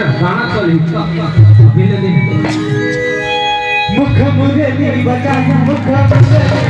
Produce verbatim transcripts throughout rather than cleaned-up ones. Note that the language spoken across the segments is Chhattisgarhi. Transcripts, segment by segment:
गाना चली, अभी ले दिन। मुख मुरली बजा, मुख मुरली बजा।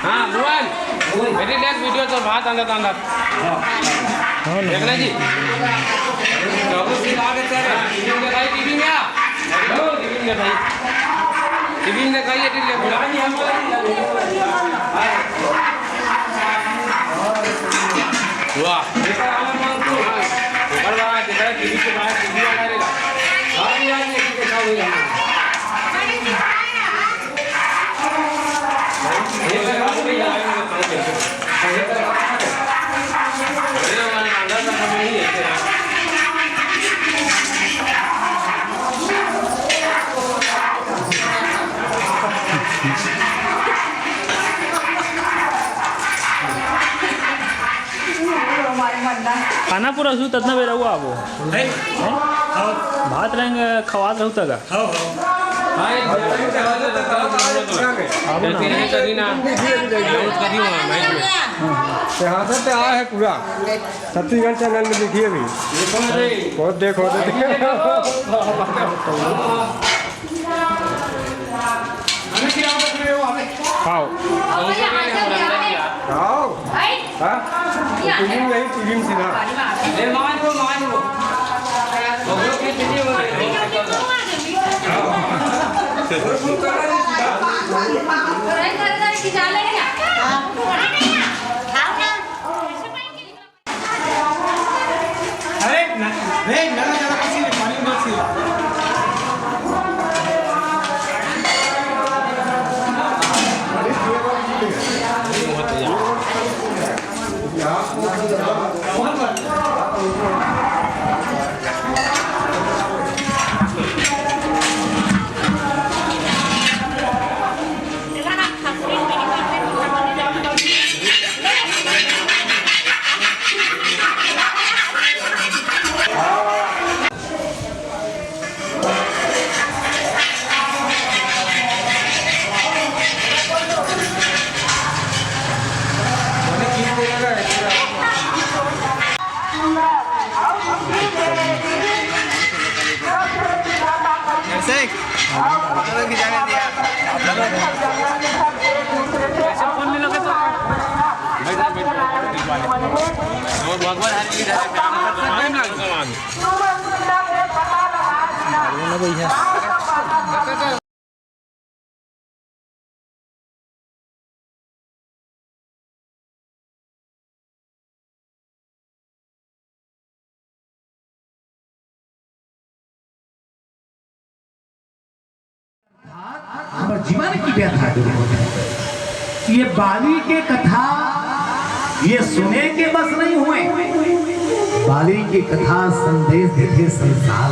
हाँ, भुवन, मेरी देख वीडियो तो बात अंदर अंदर। हाँ ना। देखना जी। बाबू सिंह आगे चल रहा है। टीवी में आ। टीवी में भाई। टीवी में दिखाइए, टीवी में। वाह। ओकर बाद जेकरा टीवी के बाहर टीवी लगा देगा। सारी रात में देखा हुआ है। खाना पूरा सु ततना बेरा हुआ आबो। भात रंग खवात रहू तगा। आबो ना। ते हाथ से आया है पूरा। छत्तीसगढ़ चैनल में देखिए अभी। बहुत देखो, देखो। खाओ। खाओ। हाँ? टीवी में नहीं, टीवी में सीधा। अरे न-, रे, नला जरा किसी ने पानी मत सी। जीवन की व्यथा दूर होथे। ये बाली के कथा ये सुने के बस नहीं हुए, बाली के कथा संदेश देथे संसार।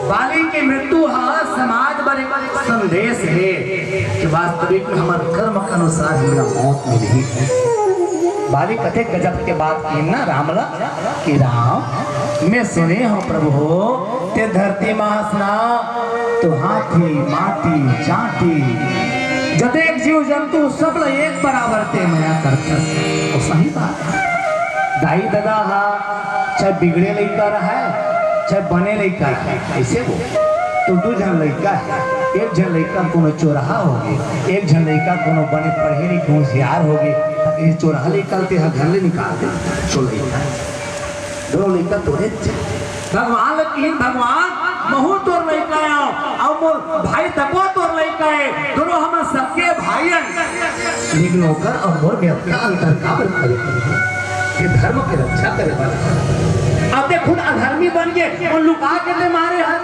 बाली के मृत्यु ह समाज बर एक संदेश हे कि वास्तविक में हमर कर्म के अनुसार हमला मौत मिलही। बाली कतेक गजब के बात किहिन ना राम ला कि राम, मैं सुने हंव प्रभु, ते धरती म हस ना, तो हाथी, माटी, चांटी, जतेक जीव जंतु, सब ल एक बराबर ते मया करथस। अउ सही बात हे। दाई ददा ह चाहे बिगड़े लइका रहय, चाहे बने लइका रहय, अइसे वो तो दू झन लइका हे, एक झन लइका कोनो चोरहा होगे, एक झन लइका कोनो बने पढ़े लिखे होशियार होगे, त कहीं चोरहा लइका ल तेहा घर ले निकाल दे, चोर लइका। दोनों लइका तोरे थे। भगवान ल किहिन, "भगवान, महूं तोर लइका आंव, अउ मोर भाई तको तोर लइका ए, दोनों हमन सबके भाई अन।" लेकिन ओकर अउ मोर में अतका अंतर काबर करे? ये धर्म के रक्षा करे बर। अब ते खुद अधर्मी बन के, वो लुका के ते मारे हस।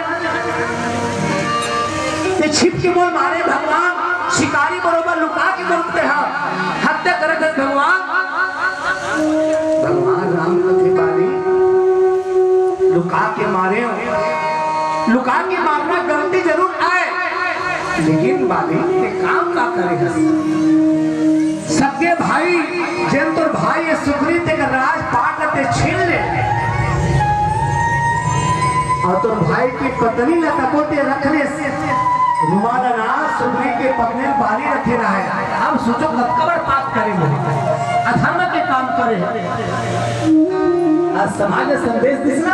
ते छिप के मोर मारे भगवान, शिकारी बरोबर लुका के मोर ते ह हत्या करे हस भगवान। भगवान राम कथे बाली, लुका के मारे हंव, लुका के मारना गलती जरूर आय, लेकिन बाली ते काम का करे हस? सगे भाई, जेन तोर भाई हे सुग्रीव, तेकर राजपाट ल ते छीन ले, अउ तोर भाई के पत्नी ल तको ते रख ले। रुमाल अनाज सुग्रीव के पत्नी बाली रखे रहय। अब सोचो कतका बड़ पाप करे वो, अधर्म के काम करे। आज समाज ल संदेश दिस ना,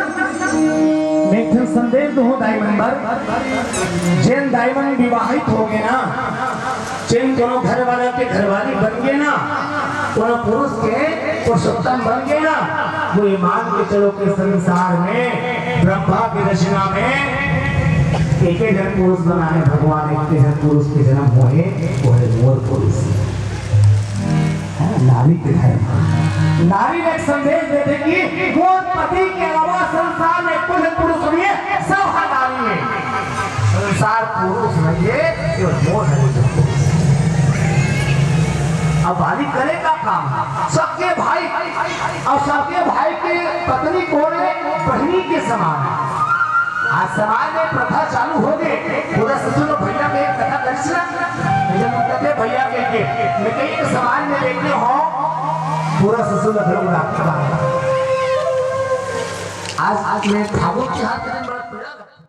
मैं एक ठन संदेश दूहूं दाई मन बर। जेन दाई मन विवाहित होगे ना, जेन कोनो घर वाला के घरवाली बन गे ना, कोनो पुरुष के पुरुषोत्तम बन गे ना, वो ईमान के चलो के संसार में, ब्रह्मा की रचना में एके झन पुरुष बनाए भगवान, एके झन पुरुष के जन्म होए, वो हे मोर पुरुष। हे ना, नारी के धर्म। नारी ल एक संदेश देथे कि मोर पति के अलावा संसार में कोई पुरुष नहीं हे, सब ह नारी हे। संसार पुरुष नहीं हे, ये मोर हे। अब बाली करे का काम, सगे भाई, अउ सगे भाई के पत्नी कोन हे? बहिनी के समान हे। आज समाज में प्रथा चालू होगे, पूरा ससुर भैया के कथा करिस ना, भैया लोग कथे भैया के, के, मैं कई समाज में देखे हंव, पूरा ससुर लोग राखी बांधे। आज, आज मैं ठाकुर के हाथ में बड़ा पीड़ा लगता है।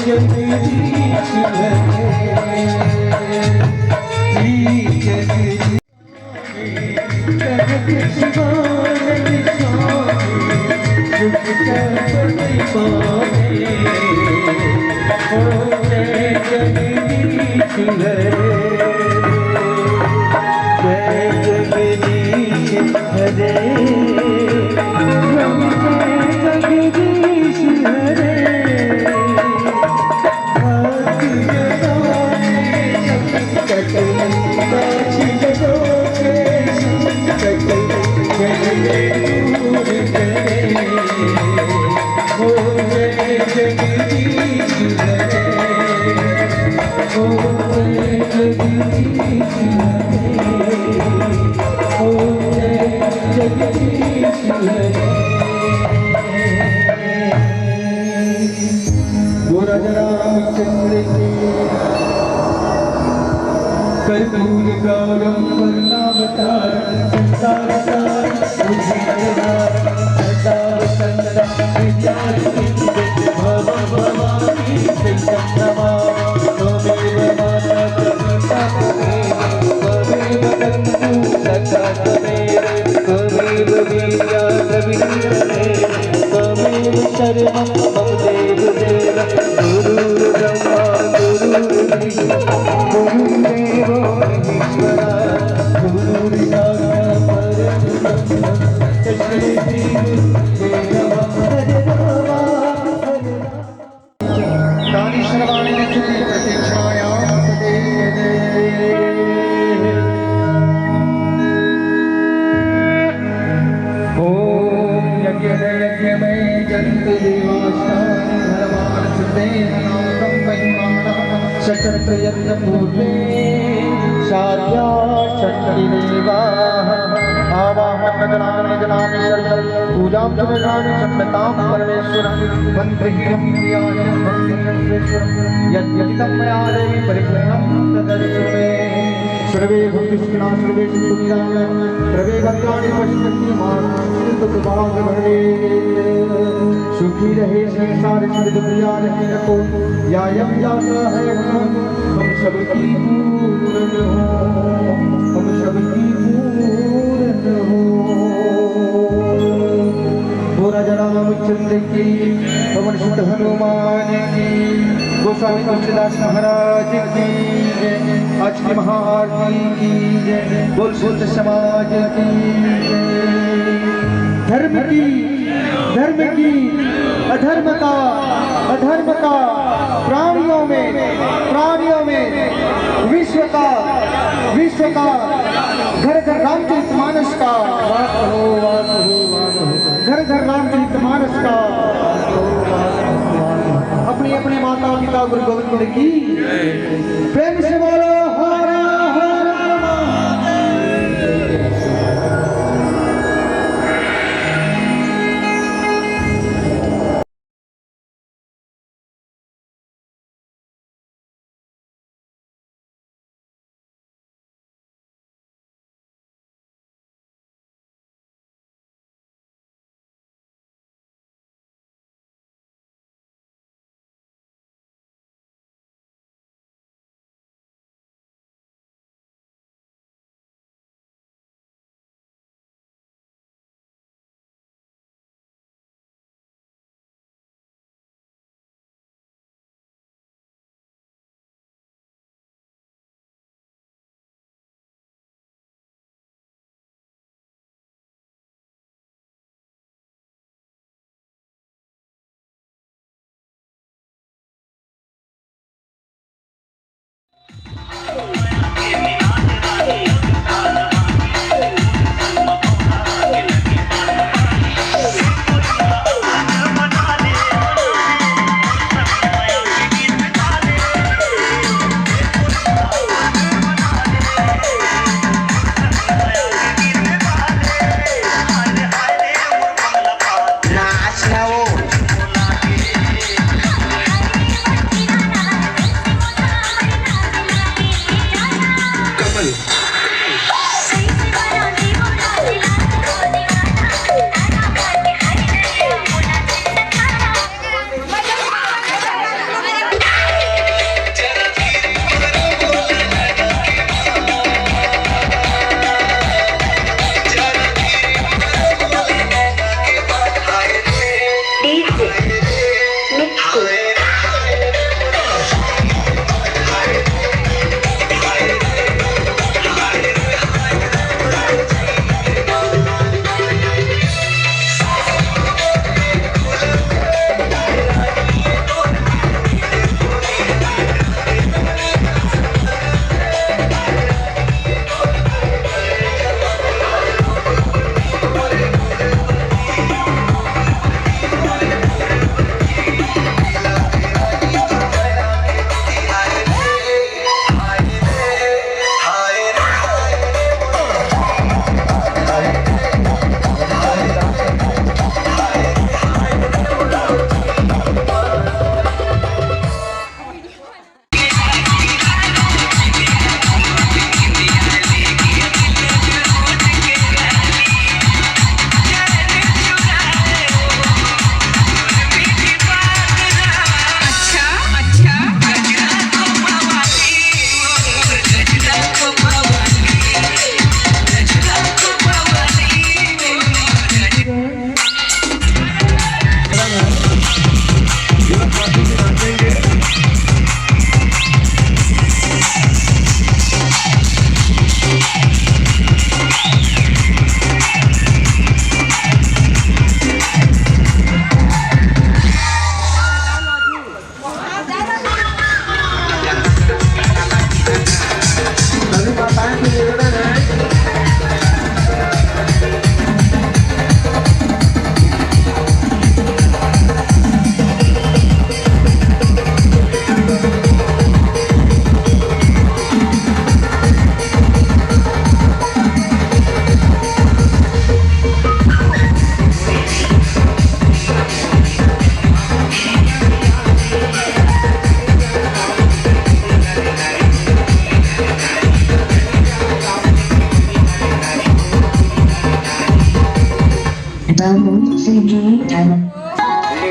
जगदीश हरे, श्री जगदीश। वो राजा रामचंद्र के कर्पूर गौरम करुणावतारम संसार सारम भुजगेन्द्रहारम सदा वसंतम हृदयारविंदे भवम भवानी शंकर नमामि। त्वमेव माता च पिता त्वमेव बंधु सखा त्वमेव, त्वमेव विद्या द्रविणं त्वमेव, त्वमेव सर्वं मम देव देव। गुरुर्ब्रह्मा गुरुर्विष्णु गुरुर्देवो महेश्वरा। गुरुर्साक्षात् परं ब्रह्म तस्मै श्री गुरुवे नमः। हरे राम हरे राम। तानि सर्वाणि निखिले प्रतीक्षायां पदे पदे। ॐ यज्ञदयज्ञमय जन्तु देवास्तानि धर्माणि सचक्रयज्ञपूर्वे साध्या सन्ति देवाः। आवाहन गजनागन गजनानि सर्व पूजां च गजनानि क्षम्यतां परमेश्वर। मन्त्रहीनं क्रियाहीनं भक्तिहीनं सुरेश्वर। यद्यदिदं मया देवी परिपूर्णं तदस्तु मे। सर्वे भक्तजनाः सर्वे सन्तु निरामया। सर्वे भद्राणि पश्यन्ति मा कश्चित् दुःखभाग् भवेत्। सुखी रहे संसार में दुख याद रहे नको। या यम जाता है हम, हम सबकी पूरन हो, हम सबकी पूरन हो। वो राजा रामचंद्र की, पवन सुत हनुमान की, गोस्वामी तुलसीदास महाराज की जय, आज की महाआरती की जय, बोल संत समाज की जय। धर्म की, धर्म की, अधर्म का, अधर्म का, प्राणियों में, प्राणियों में, विश्व का, विश्व का, घर घर रामचरित मानस का। वाह हो, वाह हो, वाह हो। घर घर रामचरित मानस का। अपने अपने माता पिता गुरु गोविंद की प्रेम से बोलो हर हर महादेव।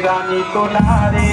रानी तोला रे।